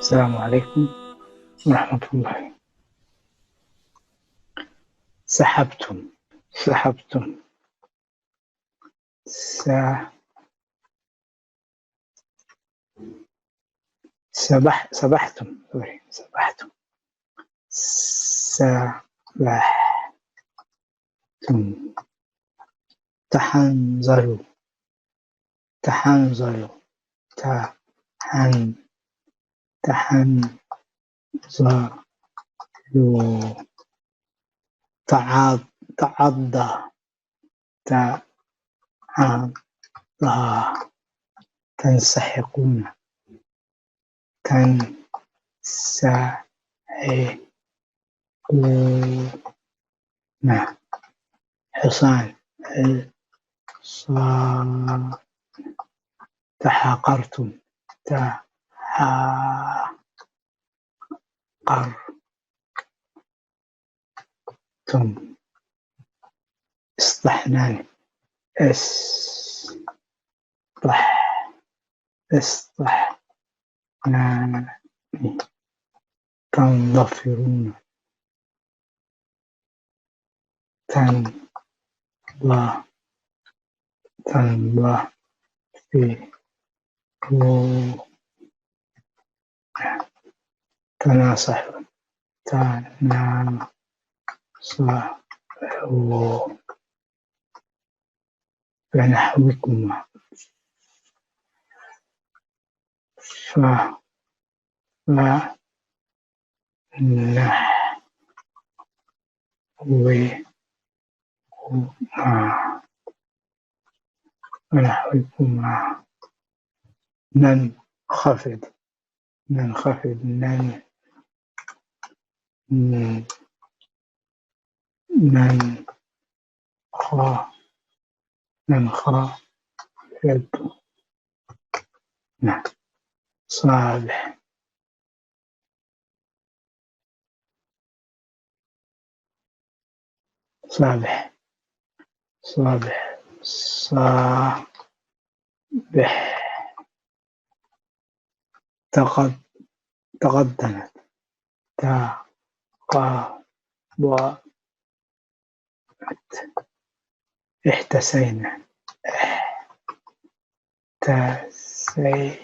السلام عليكم ورحمة الله. سحبتم، سحبتم، س-، سبح-، سبحتم، سوري، سبحتم، سبحتم، تحنظلوا، تحنظلوا، تحن-، تحنظلوا، تعض-، تعض-، تعض-، تنسحقون، تنسحقون، حصان، حصان، تحاقرتم، تحاقرتم، تم. اصطحنان. اصطح-، اصطحنان. تنظفرون. تنظ-، تنظفرون. تناصحوا، تناصحوا فنحوكما، ف-، ف-، نح-، و-، ما. ونحوكما. ننخفض. ننخفض. نن-، نن-، ننخ-، ننخفض. نعم. صابح. صابح، صابح، صابح. تقد-، تقدمت. تقد-، احتسينا. احتسينا.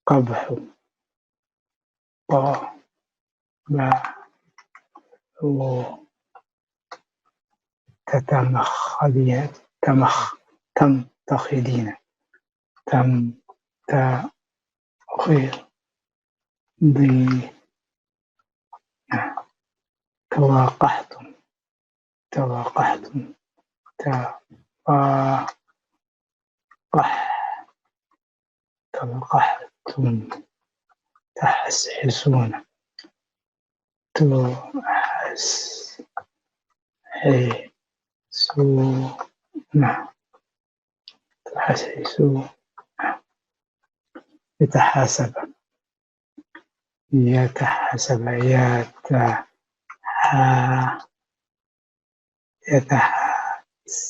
قبح. قبح. تتمخضين. تمخ-، تمتخضين. تم-، ت-، خير. ضي-، تلاقحتم. تلاقحتم. تلاقح-، تلقحتم. تحسحسون. تحسحسون. تحسحسون. يتحاسب. يتحاسب. يتح-، يتحاسب.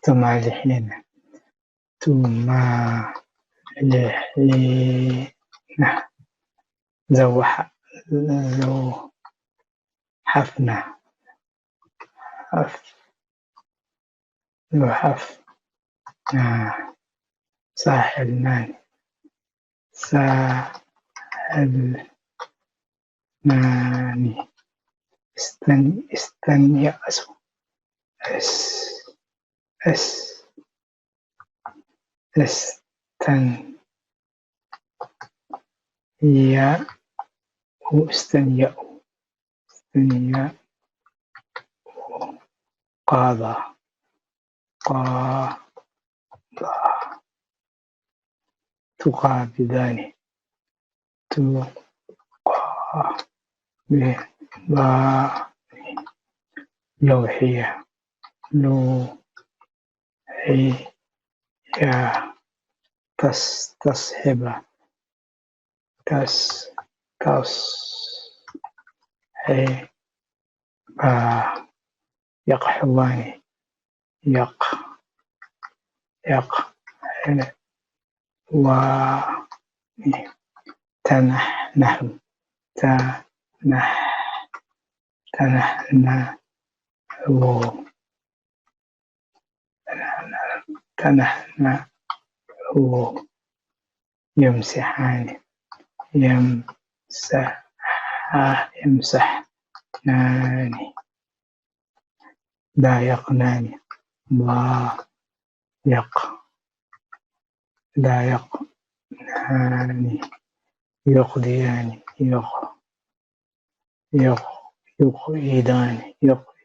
تمالحين. تمالحين. زوح-، زوحفنا. حف-، زوحف-، آه. ساحل ناني. ساحل ناني. استن-، استنيأسوا. اس-، اس-، استن-، يا-، استنيأوا. استنيأوا. قاضى. قاضى. تقابضان. تقابضان. لوحية. لوحية. تس-، تصحب. تس-، تصحب. يقحوان. يق-، يق وا تنحنح تنح تنحنح تنحنح يمسحان يمسح يمسحنان ضايقنان ضايق ضايقنان يقضيان يق يق يقيدان يق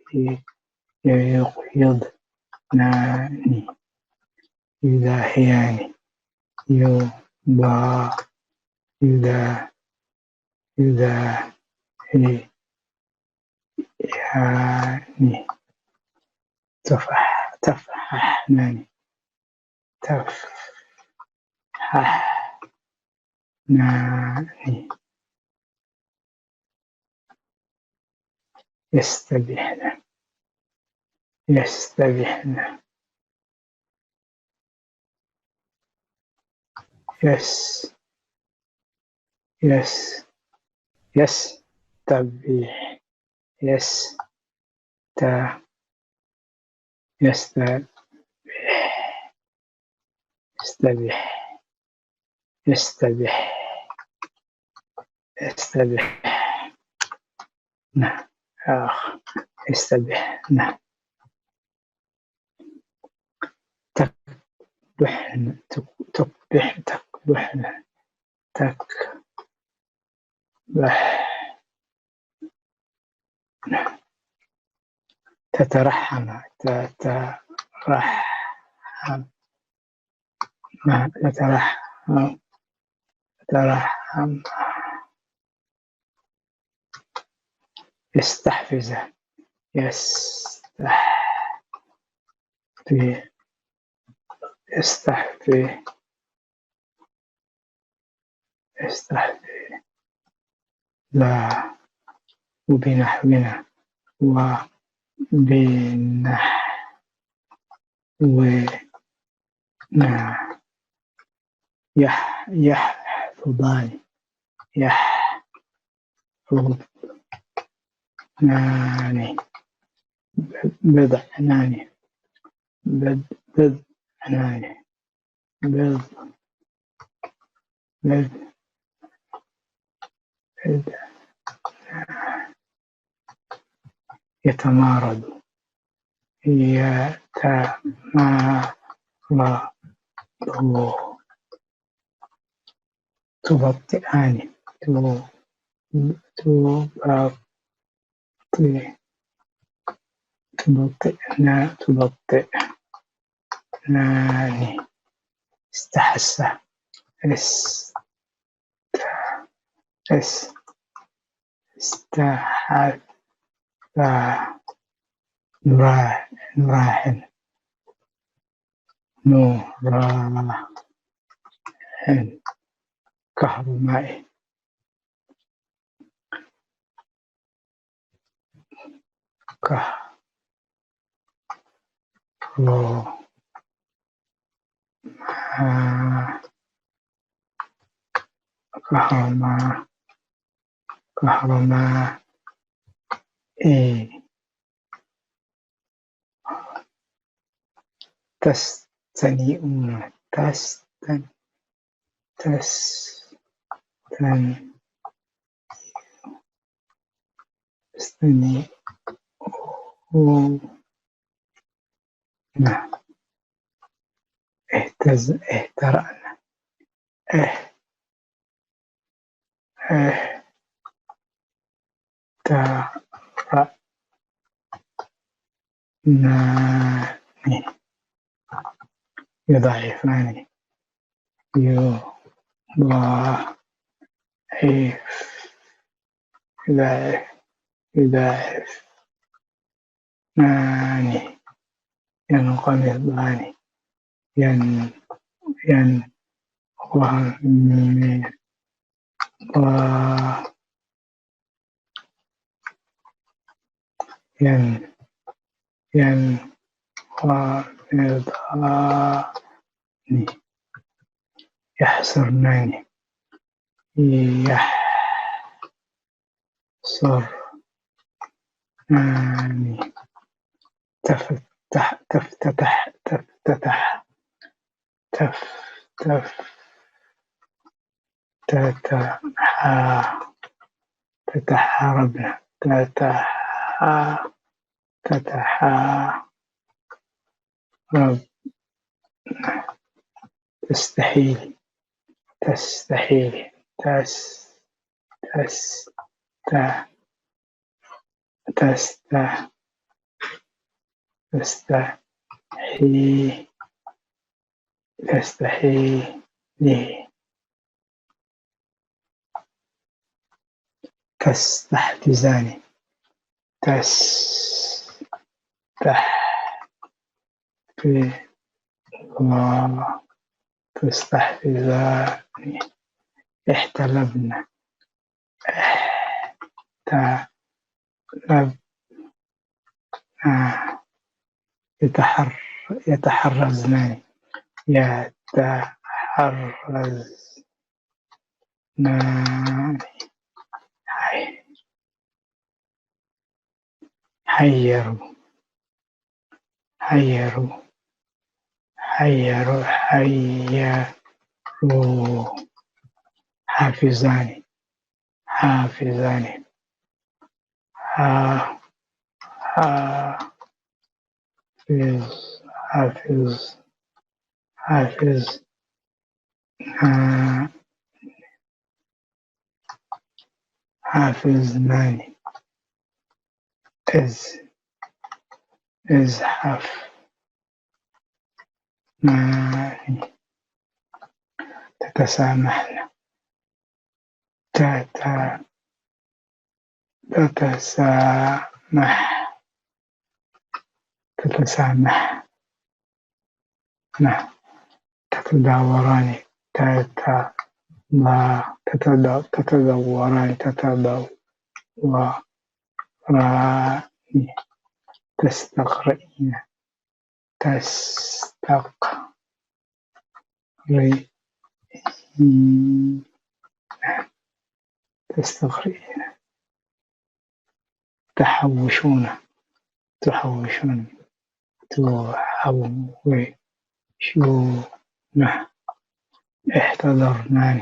يقيضنان يضاحيان يضا يضا يضاحيان تفح تفححنان تفححنان يستبحن يستبحن يس يس يستبح يست يستبح يستبح يستبح يستبح نه آخ يستبح نه تكبحن تكبح تكبحن تك بح تترحم تترحم تترحم تترحم يستحفز يستحفز يستحفز يستحفز لا وبنحونا وبنحونا يح يحفظان يحفظان بضعنان بض بضعنان بض بض بض يتمارض يتمارض تبطئان تبطئ تبطئ تبطئ ناني استحس است اس استحس نراح نراحن نو را كهرمائي كهرو كهرما كهرما إيه تستنيئون تستن تستن تستنيئون اهتز اهترأن اه اه ترأن ناني يضعفان يضاعف يضاعف يضاعف ناني ينقمضان ين ين وهم ين ين ومضا يحصرنني. يحصرنني. تفتح، تفتتح، تفتتح، تفتتح، تتحاربن، تتحا، تتحارب، تستحيل، تستحيل، تس، تس، ت، تست، تستحي، تستحيلي. تستحفزان. تستحفزان. تستحفزان. احتلبن. احتلب. آه. يتحر-، يتحرزنان. يتحرزنان. حي-، حيروا. حيروا. حيروا. حيروا. حافظان. حافظان. ح-، حافظ، حافظ، حافظ، ح-، حافظنان. إز-، ازحفنان. تتسامحن. تت-، تتسامح. تتسامح. نعم. تتداوران. تت-، ما، تتدا-، تتدوران، تتدوران. تستقرئين. تستقرئين. تستقرئين. تحوشون. تحوشون. تحوشون. احتضرنان.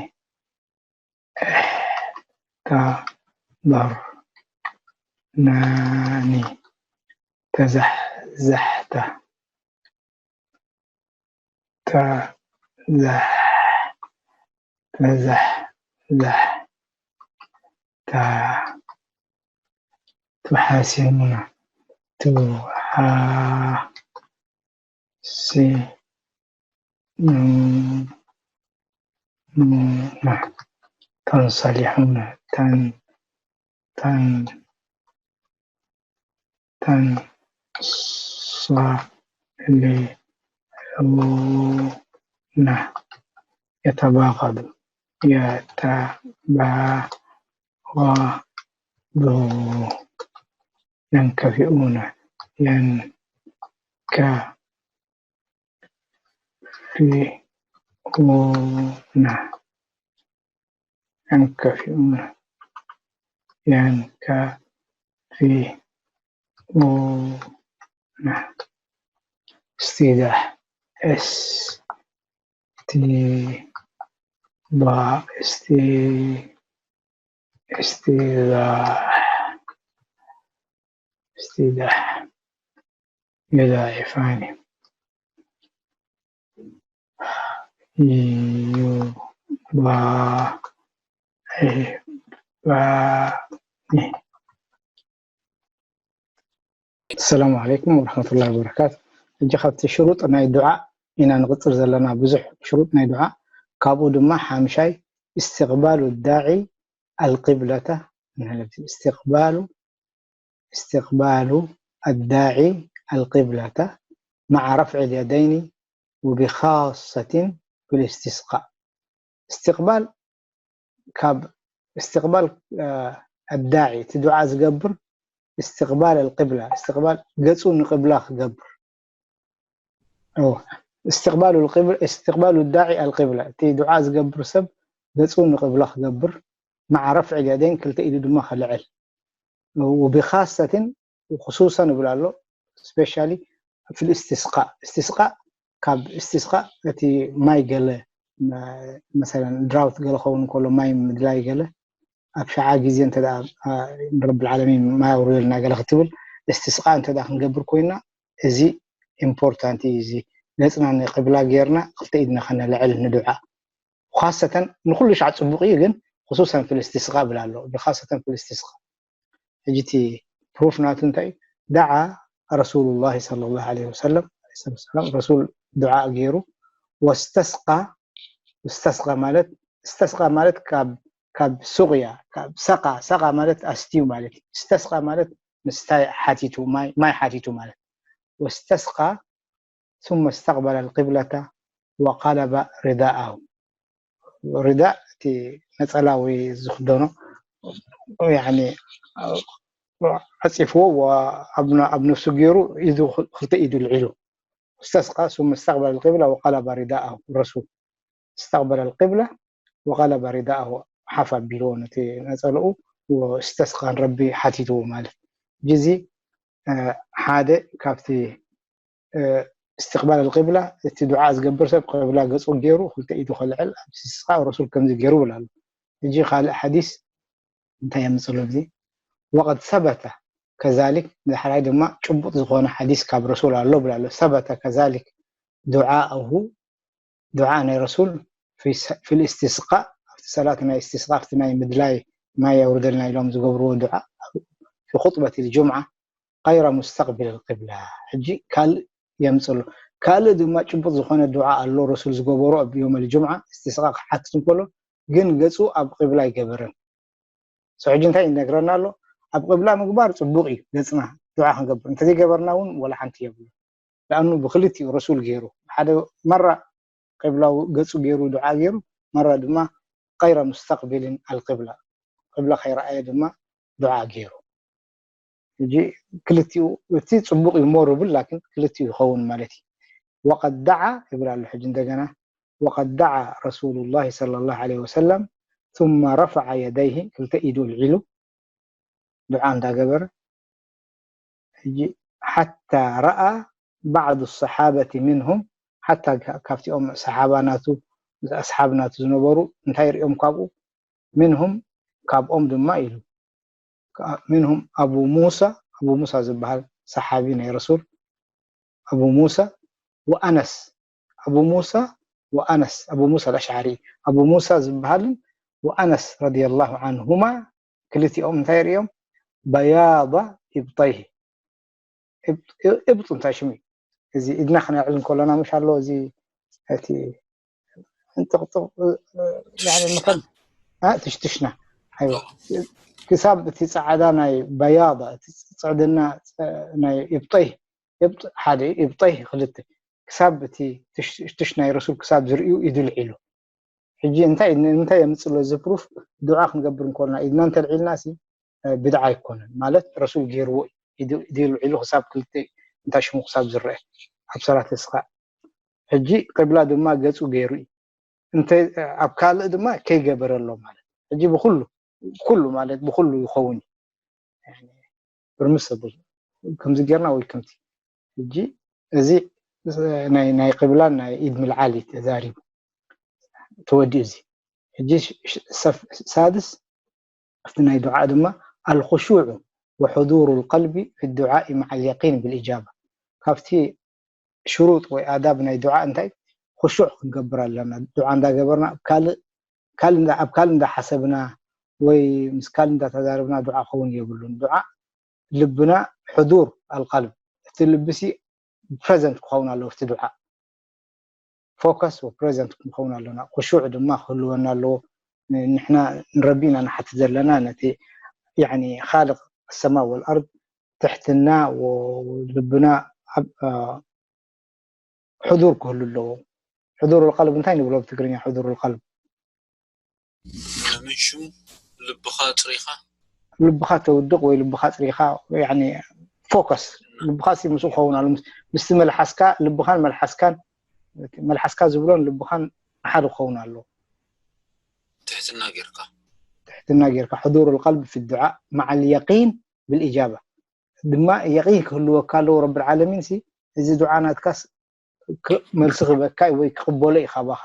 احتضرنان. تزحزحت. تزح-، تزحزح. ت-، تحاسبون. تحاسبون. تنصلحون. تن-، تن-، تنصلحون. يتباغض. يتباغض. ينكفئون. ينكفئون. ينكفئون. ينكفئون. استداح. استداح. است-، استداح. استداح. يضاعفان. يضاعفان. السلام عليكم ورحمة الله وبركاته. ሕጂ ካብቲ ሽሩጥ ናይ ዱዓ ኢና ንቕጽል ዘለና፣ ብዙሕ ሽሩጥ ናይ ዱዓ። ካብኡ ድማ ሓምሻይ استقبال الداعي القبلة ንብል። استقبال استقبال الداعي القبلة مع رفع اليدين وبخاصة في الاستسقاء. استقبال ካብ استقبال، አ፣ الداعي እቲ ዱዓ ዝገብር استقبال القبلة، استقبال ገጹ ንቅብላ ክገብር። ኦ፣ استقبال القبلة، استقبال الداعي القبلة، እቲ ዱዓ ዝገብር ሰብ ገጹ ንቅብላ ክገብር፣ مع رفع اليدين፣ ክልተ ኢዱ ድማ ከልዕል። وبخاصة وخصوصا ይብል ኣሎ፣ especially في الاستسقاء። استسقاء ካብ استسقاء እቲ ማይ ገለ መ-፣ مثلا ድራውት ገለ ክኸውን ከሎ ማይ ምድላይ ገለ ኣብ ሸዓ ግዜ እንተ ደኣ ንረብል ዓለሚን ማይ ኣውርደልና ገለ ክትብል استسقاء እንተ ደኣ ክንገብር ኮይና እዚ ኢምፖርታንት እዩ። እዚ ገጽና ንቅብላ ጌርና ክልተ ኢድና ከነልዕል ንዱዓ። خاصة ንኩሉ ሻዕ ጽቡቕ እዩ፣ ግን خصوصا في الاستسقاء ብላ ኣሎ። خاصة في الاستسقاء። ሕጂ እቲ ፕሩፍ ናቱ እንታይ እዩ? دعا رسول الله صلى الله عليه وسلم، ረሱል ዱዓ ገይሩ። واستسقى، استسقى ማለት፣ استسقى ማለት ካብ ካብ ሱቅያ፣ ካብ ሰቃ፣ ሰቃ ማለት ኣስትዩ ማለት እዩ። استسقى ማለት ምስታይ ሓቲቱ፣ ማይ፣ ማይ ሓቲቱ ማለት። واستسقى ثم استقبل القبلة وقلب رداءه. رداء እቲ ነጸላ ወይ ዝኽደኖ፣ ያኒ ዓጺፍዎ፣ ወ-፣ ኣብ ነ-፣ ኣብ ነፍሱ ገይሩ ኢዱ፣ ክልተ ኢዱ ልዒሉ። استسقى ثم استقبل القبلة وقلب رداءه الرسول. استقبل القبلة وقلب رداءه، ሓፍ ኣቢልዎ ነቲ ነጸልኡ፣ واستسقى ንረቢ ሓቲትዎ ማለት። ሕጂ እዚ፣ እ፣ ሓደ ካብቲ፣ እ፣ استقبال القبلة፣ እቲ ዱዓ ዝገብር ሰብ ቅብላ ገጹ ገይሩ ክልተ ኢዱ ከልዕል ኣብ استسقاء ረሱል ከምዚ ገይሩ ይብል ኣሎ። ሕጂ ካልእ ሓዲስ እንታይ የምጽሉ ኣብዚ? وقد ثبت كذلك፣ ዳሕራይ ድማ ጭቡጥ ዝኾነ ሓዲስ ካብ ረሱል ኣሎ ብላ ኣሎ። ثبت كذلك دعاؤه، ዱዓ ናይ ረሱል في س-، في الاستسقاء፣ ኣብቲ ሰላት ናይ استسقاء፣ ኣብቲ ናይ ምድላይ ማይ ኣውርደልና ኢሎም ዝገብርዎ ዱዓ في خطبة الجمعة غير مستقبل القبلة። ሕጂ ካልእ የምጽሉ። ካልእ ድማ ጭቡጥ ዝኾነ ዱዓ ኣሎ ረሱል ዝገበሮ ኣብ يوم الجمعة استسقاء ክሓትት እንከሎ፣ ግን ገጹ ኣብ ቅብላ ኣይገበረን። So ሕጂ እንታይ ይነግረና ኣሎ? ኣብ ቅብላ ምግባር ጽቡቕ እዩ፣ ገጽና ዱዓ ክንገብር። እንተዘይገበርና እውን ወላ ሓንቲ የብሉ። ለኣኑ ብክልቲኡ ረሱል ገይሩ፣ ሓደ መራ ቅብላ ገጹ ገይሩ ዱዓ ገይሩ፣ መራ ድማ غير مستقبل القبلة، ቅብላ ከይረኣየ ድማ ዱዓ ገይሩ። ሕጂ ክልቲኡ፣ እቲ ጽቡቕ እዩ ሞር ብል፣ ላኪን ክልቲኡ ይኸውን ማለት እዩ። وقد دعا ይብል ኣሎ ሕጂ እንደገና። وقد دعا رسول الله صلى الله عليه وسلم ثم رفع يديه، ክልተ ኢዱ ኣልዒሉ ዱዓ እንዳገበረ። ሕጂ حتى رأى بعض الصحابة منهم، ሓታ ካ-፣ ካብቲኦም ሰሓባ ናቱ፣ ኣስሓብ ናቱ ዝነበሩ እንታይ ሪኦም ካብኡ? منهم፣ ካብኦም ድማ ኢሉ። ከ-፣ منهم أبو موسى، ኣቡ ሙሳ ዝበሃል ሰሓቢ ናይ ረሱል፣ ኣቡ ሙሳ ወኣነስ፣ ኣቡ ሙሳ ወኣነስ፣ ኣቡ ሙሳ ኣልኣሽዓሪ፣ ኣቡ ሙሳ ዝበሃልን ወኣነስ ረዲየላሁ ዓንሁማ፣ ክልቲኦም እንታይ ሪኦም? بياض إبطيه። እብ-፣ እብ-፣ እብጥ እንታይ ሽሙ እዩ? እዚ ኢድና ክነልዕል እንከሎና ምሽ ኣሎ፣ እዚ እቲ እንጥቕጥቕ፣ እ፣ እ፣ ያኒ ትሽትሽና። ንኸም-፣ እ፣ ትሽትሽና። ኣይዋ። ክሳብ እቲ ጻዕዳ ናይ በያዳ፣ እቲ ጽዕድና፣ ጸ-፣ ናይ እብጠይ፣ እብጥ ሓደ፣ እብጠይ ክልተ። ክሳብ እቲ ትሽ-፣ ትሽ ናይ ረሱል ክሳብ ዝርእዩ ኢዱ ልዒሉ። ሕጂ እንታይ፣ እንታይ የምጽእ ኣሎ እዚ ፕሩፍ? ዱዓ ክንገብር እንከልና ኢድና እንተልዒልና ሲ፣ እ፣ ብድዓ ኣይኮነን። ማለት ረሱል ገይርዎ እዩ። ኢዱ፣ ኢዱ ልዒሉ ክሳብ ክልተ እንታይ ሽሙ ክሳብ ዝረአ ኣብ ሰላት እስኻ። ሕጂ ቅብላ ድማ ገጹ ገይሩ እዩ። እንተ ኣብ ካልእ ድማ ከይገበረ ኣሎ ማለት። ሕጂ ብኹሉ፣ ኩሉ ማለት ብኹሉ ይኸውን እዩ። ያኒ፣ ብርምስ ኣብል። ከምዚ ጌርና ወይ ከምቲ። ሕጂ እዚ ናይ፣ ናይ ቅብላን ናይ ኢድ ምልዓል እዩ ተዛሪቡ። ተወዲኡ እዚ። ሕጂ ሽ-፣ ሽ-፣ ሰፍ-፣ ሳድስ ኣብቲ ናይ ዱዓ ድማ الخشوع وحضور القلب في الدعاء مع اليقين بالإجابة። ካብቲ ሽሩጥ ወይ ኣዳብ ናይ ዱዓ እንታይ? ክሹዕ ክንገብር ኣለና። ዱዓ እንዳገበርና ኣብ ካልእ፣ ካልእ እንዳ-፣ ኣብ ካልእ እንዳሓሰብና ወይ ምስ ካልእ እንዳተዛረብና ዱዓ ክኸውን የብሉን። ዱዓ ልብና ሕዱር ኣልቀልብ፣ እቲ ልብሲ ፕረዘንት ክኸውን ኣለዎ። እቲ ዱዓ ፎከስ ወፕረዘንት ክንኸውን ኣለና። ክሹዕ ድማ ክህልወና ኣለዎ። ን-፣ ንሕና ንረቢ ኢና ንሓትት ዘለና፣ ነቲ ያኒ ኻልቕ ኣሰማ ወልኣርድ ትሕትና ወ-፣ ልብና ኣብ፣ አ፣ ሕዱር ክህሉ ኣለዎ። ሕዱር ቀልብ እንታይ ንብሎ ብትግርኛ? ሕዱር ቀልብ ምን ሽሙ ልብኻ ኣጽሪኻ? ልብኻ ተውድቕ ወይ ልብኻ ኣጽሪኻ፣ ያኒ ፎከስ፣ ልብኻ ሲ ምስኡ ክኸውን ኣሎ። ምስ፣ ምስቲ መልሓስካ፣ ልብኻን መልሓስካን መልሓስካ ዝብሎን ልብኻን ሓደ ክኸውን ኣለዎ። ትሕትና ጌርካ ትሕትና ጌርካ حضور القلب في الدعاء مع اليقين بالإجابة ድማ የቂን ክህልወካ ኣለዎ። ረብል ዓለሚን ሲ እዚ ዱዓ ናትካስ መልሲ ክበካ ወይ ክቕበሎ እዩ ካባኻ።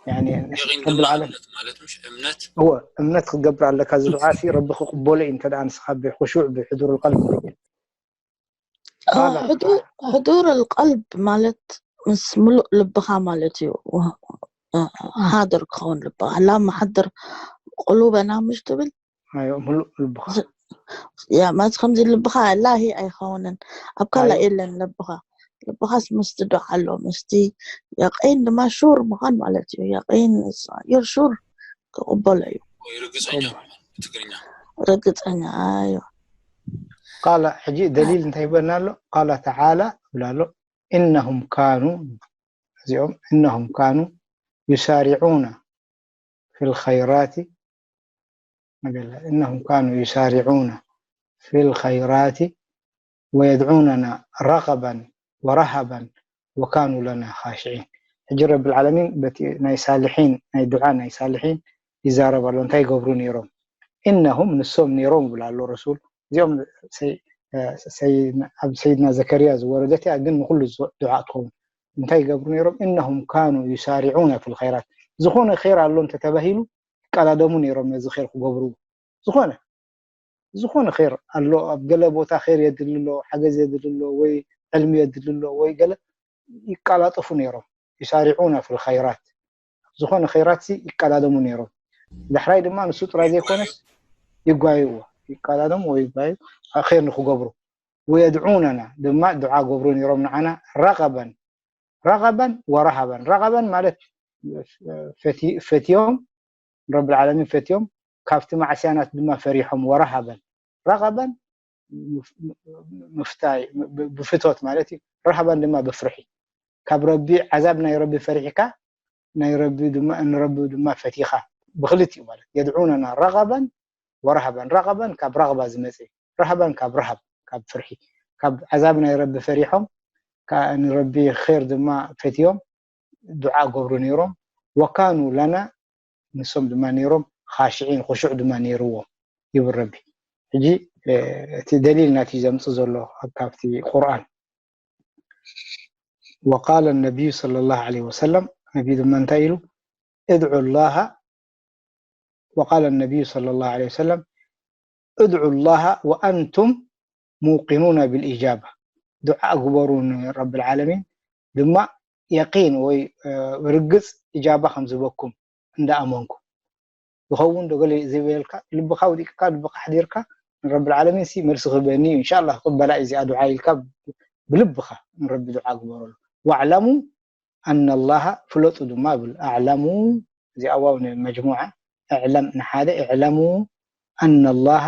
የቂን ድማ እምነት ማለት ምሽ እምነት እወ እምነት ክትገብር ኣለካ። እዚ ዱዓ ሲ ረቢ ክቕበሎ እዩ እንተ ንስኻ ብክሹዕ ብሕዱር ቀልቢ ሕዱር ቀልብ ማለት ምስ ምሉእ ልብኻ ማለት እዩ። ሓድር ክኸውን ልብኻ ላ መሓድር ቁሉበና ምሽ ትብል ምሉእ ልብኻ ያ ማለት ከምዚ ልብኻ ላሂ ኣይኸውንን ኣብ ካላ የለን ልብኻ። ልብኻስ ምስቲ ዱዓ ኣሎ ምስቲ የቂን ድማ ሹር ምዃን ማለት እዩ። የቂን ዩር ሹር ክቕበሎ እዩ። ርግፀኛ ትግርኛ ርግፀኛ እዩ። ቃለ ሕጂ ደሊል እንታይ ይበልና ኣሎ? ቃለ ተዓላ ይብል ኣሎ إنهم كانوا እዚኦም إنهم كانوا يسارعون في الخيرات إنهم كانوا يسارعون في الخيرات ويدعوننا رغبا ورهبا وكانوا لنا خاشعين ሕጂ ረብል ዓለሚን በቲ ናይ ሳልሒን ናይ ዱዓ ናይ ሳልሒን ይዛረብ ኣሎ። እንታይ ይገብሩ ነይሮም? إنهم ንሶም ነይሮም ይብል ኣሎ ረሱል። እዚኦም ኣብ ሰይድና ዘከርያ ዝወረደት እያ፣ ግን ንኩሉ ዱዓ ትኸውን። እንታይ ይገብሩ ነይሮም? إنهم كانوا يسارعون في الخيرات ዝኾነ ር ኣሎ እንተተባሂሉ ይቀዳደሙ ነይሮም ነዚ ር ክገብርዎ። ዝኾነ ዝኾነ ር ኣሎ ኣብ ገለ ቦታ ር የድሊ ኣሎ፣ ሓገዝ የድሊ ኣሎ፣ ወይ ዕልሚ የድሊ ኣሎ ወይ ገለ ይቀላጠፉ ነይሮም። يسارعون في الخيرات ዝኾነ ራት ሲ ይቀዳደሙ ነይሮም። ዳሕራይ ድማ ንሱ ጥራይ ዘይኮነስ ይጓይዎ ይቀዳደሙ ወይ ይጓዩ ር ንክገብሩ ويدعوننا ድማ ዱዓ ገብሩ ነይሮም ንዓና رغبا رغبا ورهبا رغبا ማለት ፈትዮም ረብል ዓለሚን ፈትዮም ካብቲ ማዕስያናት ድማ ፈሪሖም ورهبا رغبا ምፍታይ ብፍቶት ማለት እዩ። ረሃባን ድማ ብፍርሒ ካብ ረቢ ዓዛብ ናይ ረቢ ፈሪሕካ ናይ ረቢ ድማ ንረቢ ድማ ፈቲኻ ብክልቲኡ ማለት የድዑነና ረغبا ورهبا ረغبا ካብ ረغبة ዝመጽእ ረሃባን ካብ ረሃብ ካብ ፍርሒ ካብ ዓዛብ ናይ ረቢ ፈሪሖም ንረቢ ር ድማ ፈትዮም ዱዓ ገብሩ ነይሮም وكانوا لنا ንሶም ድማ ነይሮም خاشعين خشوع ድማ ነይርዎም ይብል ረቢ። ሕጂ እቲ ደሊል ናቲ ዘምጽእ ዘሎ ካብቲ ቁርኣን وقال النبي صلى الله عليه وسلم ነቢ ድማ እንታይ ኢሉ ادعوا الله وقال النبي صلى الله عليه وسلم ادعوا الله وأنتم موقنون بالإجابة ዱዓ ግበሩ ንረብል ዓለሚን ድማ የቂን ወይ ርግፅ እጃባ ከም ዝህበኩም እንዳኣመንኩም ይኸውን ዶ ገለ ዘይበልካ ልብኻ ውዲቅካ ልብኻ ኣሕዲርካ ንረብል ዓለሚን ሲ መልሲ ክህበኒ እዩ እንሻላ ክቅበላ እዩ እዚኣ ዱዓ ኢልካ ብልብኻ ንረቢ ዱዓ ግበረሉ واعلموا أن الله ፍለጡ ድማ ይብል ኣዕለሙ እዚኣ ዋው መጅሙዓ እዕለም ንሓደ اعلموا أن الله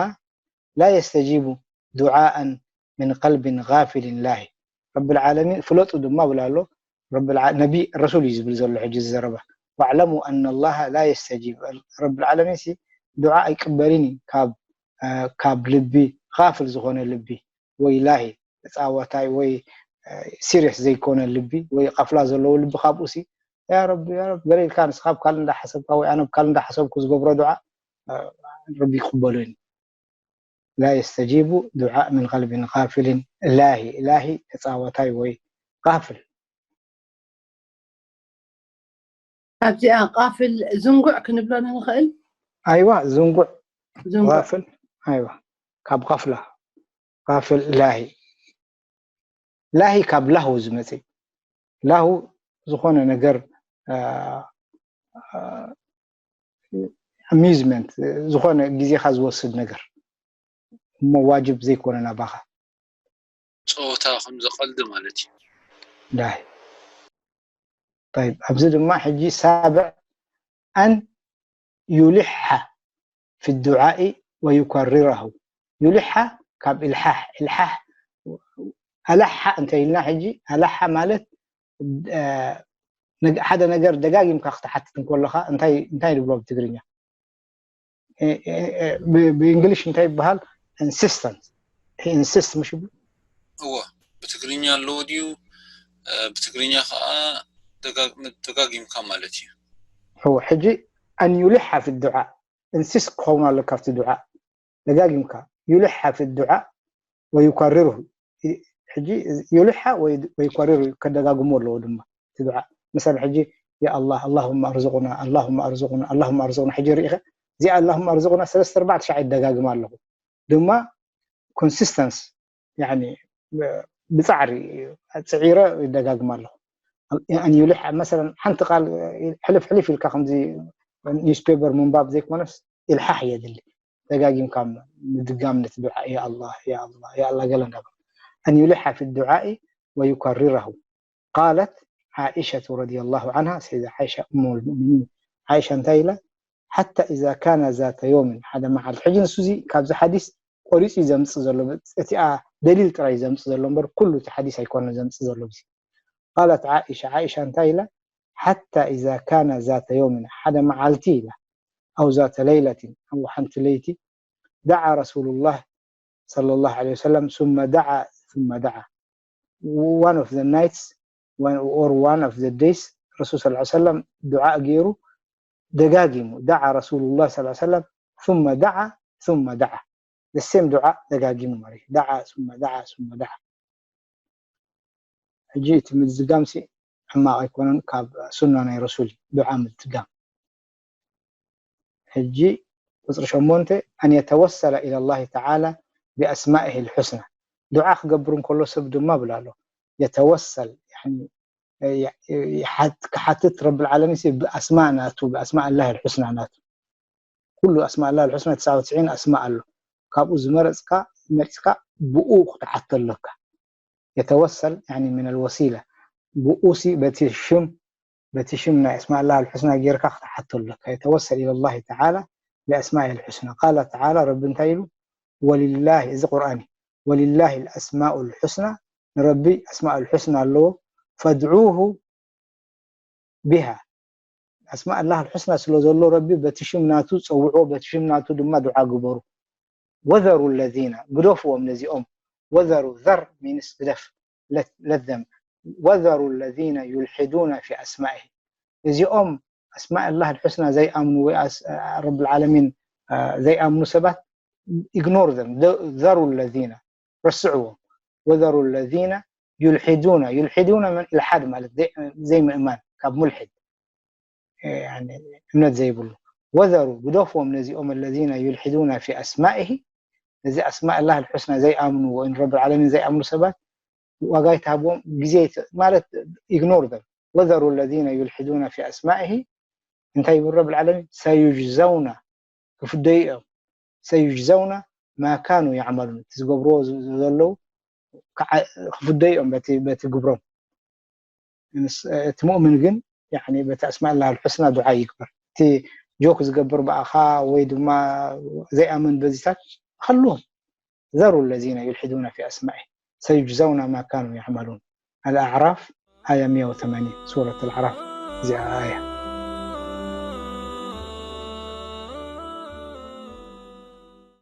لا يستجيب دعاء من قلب غافل لاهٍ ረብል ዓለሚን ፍለጡ ድማ ይብል ኣሎ ነቢ ረሱል እዩ ዝብል ዘሎ ሕጂ ዝዘረባ واعلموا أن الله لا يستجيب ረብል ዓለሚን ሲ ዱዓ ኣይቅበልን እዩ ካብ ካብ ልቢ غافل ዝኾነ ልቢ ወይ ላሂ ተፃዋታይ ወይ serious ዘይኮነ ልቢ ወይ غفلة ዘለዎ ልቢ ካብኡ ሲ ያ ረቢ ያ ረቢ ገለ ኢልካ ንስኻ ኣብ ካልእ እንዳሓሰብካ ወይ ኣነ ኣብ ካልእ እንዳሓሰብኩ ዝገብሮ ዱዓ ረቢ ይቅበሎ እዩ لا يستجيب دعاء من قلب غافل لاهٍ ላሂ ተፃዋታይ ወይ غافل ኣብዚኣ غافل ዝንጉዕ ክንብሎ ንኽእል ኣይዋ ዝንጉዕ ዝንጉዕ غافل ኣይዋ ካብ غفلة غافل ላሂ ላሂ ካብ ላሁ ዝመፅእ ላሁ ዝኾነ ነገር amusement ዝኾነ ግዜኻ ዝወስድ ነገር እሞ ዋጅብ ዘይኮነ ናባኻ ፀወታ ከምዚ ቀልዲ ማለት እዩ ዳይ طيب ኣብዚ ድማ ሕጂ ሳብዕ أن يلح في الدعاء ويكرره يلح ካብ إلحاح إلحاح ألح እንተ ኢልና ሕጂ ألح ማለት ሓደ ነገር ደጋጊምካ ክትሓትት እንከለኻ እንታይ እንታይ ንብሎ ብትግርኛ ብእንግሊሽ እንታይ ይበሃል insistence insist ምሽ ይብሉ እዎ ብትግርኛ ኣለዎ ድዩ ብትግርኛ ከዓ ደጋግምካ ማለት እዩ። ሕጂ ኣን ዩልሓ ፊ ዱዓ፣ እንስስ ክኸውን ኣለካ ኣብቲ ዱዓ። ደጋጊምካ ዩልሓ ፊ ዱዓ ወዩካርርሁ። ሕጂ ዩልሓ ወይኳርር ከደጋግሞ ኣለዎ ድማ እቲ ዱዓ። መሰለ ሕጂ ያ ኣላህ ኣላሁማ ኣርዝቁና ኣላሁማ ኣርዝቁና ኣላሁማ ኣርዝቁና። ሕጂ ርኢኸ እዚኣ ኣላሁማ ኣርዝቁና ሰለስተ ኣርባዕተ ሻዕ ይደጋግማ ኣለኹ። ድማ ኮንሲስተንስ ብፃዕሪ ፅዒረ ይደጋግማ ኣለኹ። ኣን ዩልሓ መሰለን ሓንቲ ቃል ሕልፍ ሕልፍ ኢልካ ከምዚ ኒውስፔፐር ምንባብ ዘይኮነስ ኢልሓሕ የድሊ። ደጋጊምካ ምድጋም ነቲ ዱዓ ያ ኣላ ያ ኣላ ያ ኣላ ገለ እንዳበል። ኣን ዩልሓ ፊ ዱዓኢ ወዩከርረሁ። ቃለት ዓኢሸቱ ረዲየላሁ ዓንሃ፣ ሰይዳ ዓኢሻ እሙ ልሙእሚኒን ዓኢሻ እንታይ ኢላ? ሓታ ኢዛ ካነ ዛተ ዮምን፣ ሓደ መዓልቲ። ሕጂ ንሱ እዚ ካብዚ ሓዲስ ቆሪፁ እዩ ዘምፅእ ዘሎ፣ እቲኣ ደሊል ጥራይ እዩ ዘምፅእ ዘሎ እምበር ኩሉ እቲ ሓዲስ ኣይኮነ ዘምፅእ ዘሎ። እዚ ቃለት ዓኢሻ፣ ዓኢሻ እንታይ ኢላ? ሓታ ኢዛ ካነ ዛተ ዮምን፣ ሓደ መዓልቲ ኢላ፣ ኣው ዛተ ለይለትን፣ ኣብ ሓንቲ ለይቲ፣ ደዓ ረሱሉላህ ሰለላሁ ዐለይሂ ወሰለም ثم دعا ثم دعا. One of the nights or one of the days ረሱል ሰለላሁ ዐለይሂ ወሰለም ዱዓ ገይሩ ደጋጊሙ። ደዓ ረሱሉላህ ሰለላሁ ዐለይሂ ወሰለም ثم دعا ثم دعا። The same ዱዓ ደጋጊሙ ማለት እዩ። ደዓ ثم دعا ثم دعا። ሕጂ እቲ ምድጋምሲ ሕማቕ ኣይኮነን፣ ካብ ሱና ናይ ረሱል እዩ ዱዓ ምድጋም። ሕጂ ቁፅሪ ሸሞንተ፣ ኣን የተወሰለ ኢለላሂ ተዓላ ቢኣስማኢሂ ልሑስና። ዱዓ ክገብር እንከሎ ሰብ ድማ ብላ ኣሎ የተወሰል፣ ያኒ፣ ያ-፣ ይሓት-፣ ክሓትት ረብል ዓለሚን ሲ ብኣስማ ናቱ፣ ብኣስማ ኣላህ ልሑስና ናቱ። ኩሉ ኣስማ ኣላህ ልሑስና ትስዓ ወትስዒን ኣስማ ኣሎ። ካብኡ ዝመረፅካ መሪፅካ ብኡ ክትሓቶ ኣለካ። የተወሰል ያኒ ምን ልወሲላ፣ ብኡ ሲ በቲ ሽም በቲ ሽም ናይ ኣስማእ ላህ ልሑስና ጌርካ ክትሓቶ ኣለካ። የተወሰል ኢለላሂ ተዓላ ቢኣስማኢሂ ልሑስና። ቃለ ተዓላ፣ ረቢ እንታይ ኢሉ? ወሊላሂ፣ እዚ ቁርኣን እዩ። ወሊላሂ ልኣስማኡ ልሑስና፣ ንረቢ ኣስማእ ልሑስና ኣለዎ። ፈድዑሁ ቢሃ፣ ኣስማእ ላህ ልሑስና ስለ ዘሎ ረቢ በቲ ሽም ናቱ ጸውዕዎ፣ በቲ ሽም ናቱ ድማ ዱዓ ግበሩ። ወዘሩ ለዚነ፣ ግደፍዎም ነዚኦም። ወዘሩ፣ ዘር ሚንስ ግደፍ፣ let them። ወዘሩ ለዚነ ዩልሒዱነ ፊ ኣስማኢሂ፣ እዚኦም ኣስማእ ላህ ልሑስና ዘይኣምኑ ወይ ረብል ዓለሚን ዘይኣምኑ ሰባት ኢግኖር ዘም፣ ዘሩ ለዚነ፣ ረስዕዎም። ወዘሩ ለዚነ ዩልሒዱነ፣ ዩልሒዱነ መን ኢልሓድ ማለት ዘይምእማን ካብ ሙልሒድ እምነት ዘይብሉ። ወዘሩ፣ ግደፍዎም ነዚኦም ለዚነ ዩልሒዱነ ፊ ኣስማኢሂ፣ እዚ ኣስማእ ላህ ልሑስና ዘይኣምኑ ወይ ረብል ዓለሚን ዘይኣምኑ ሰባት ዋጋ ይትሃብዎም፣ ግዜ ማለት ኢግኖር ዘም። ወዘሩ ለዚነ ዩልሒዱነ ፊ ኣስማኢሂ፣ እንታይ ይብል ረብል ዓለሚን? ሰዩጅዘውና፣ ክፍደዩ እዮም። ሰዩጅዘውና ማ ካኑ ያዕመሉን፣ እቲ ዝገብርዎ ዘለዉ ክፍደዩ እዮም በቲ ግብሮም። እቲ ሙእምን ግን በቲ ኣስማእ ላህ ልሑስና ዱዓ ይግበር። እቲ ጆክ ዝገብር ብኣኻ ወይ ድማ ዘይኣምን በዚታት ከልዎም። ዘሩ ለዚነ ዩልሒዱነ ፊ ኣስማኢ ሰዩጅዘውና ማ ካኑ ያዕመሉን። ኣልኣዕራፍ ኣያ ሚእቲ ወተማኒን፣ ሱረት ኣልኣዕራፍ እዚኣ ኣያ።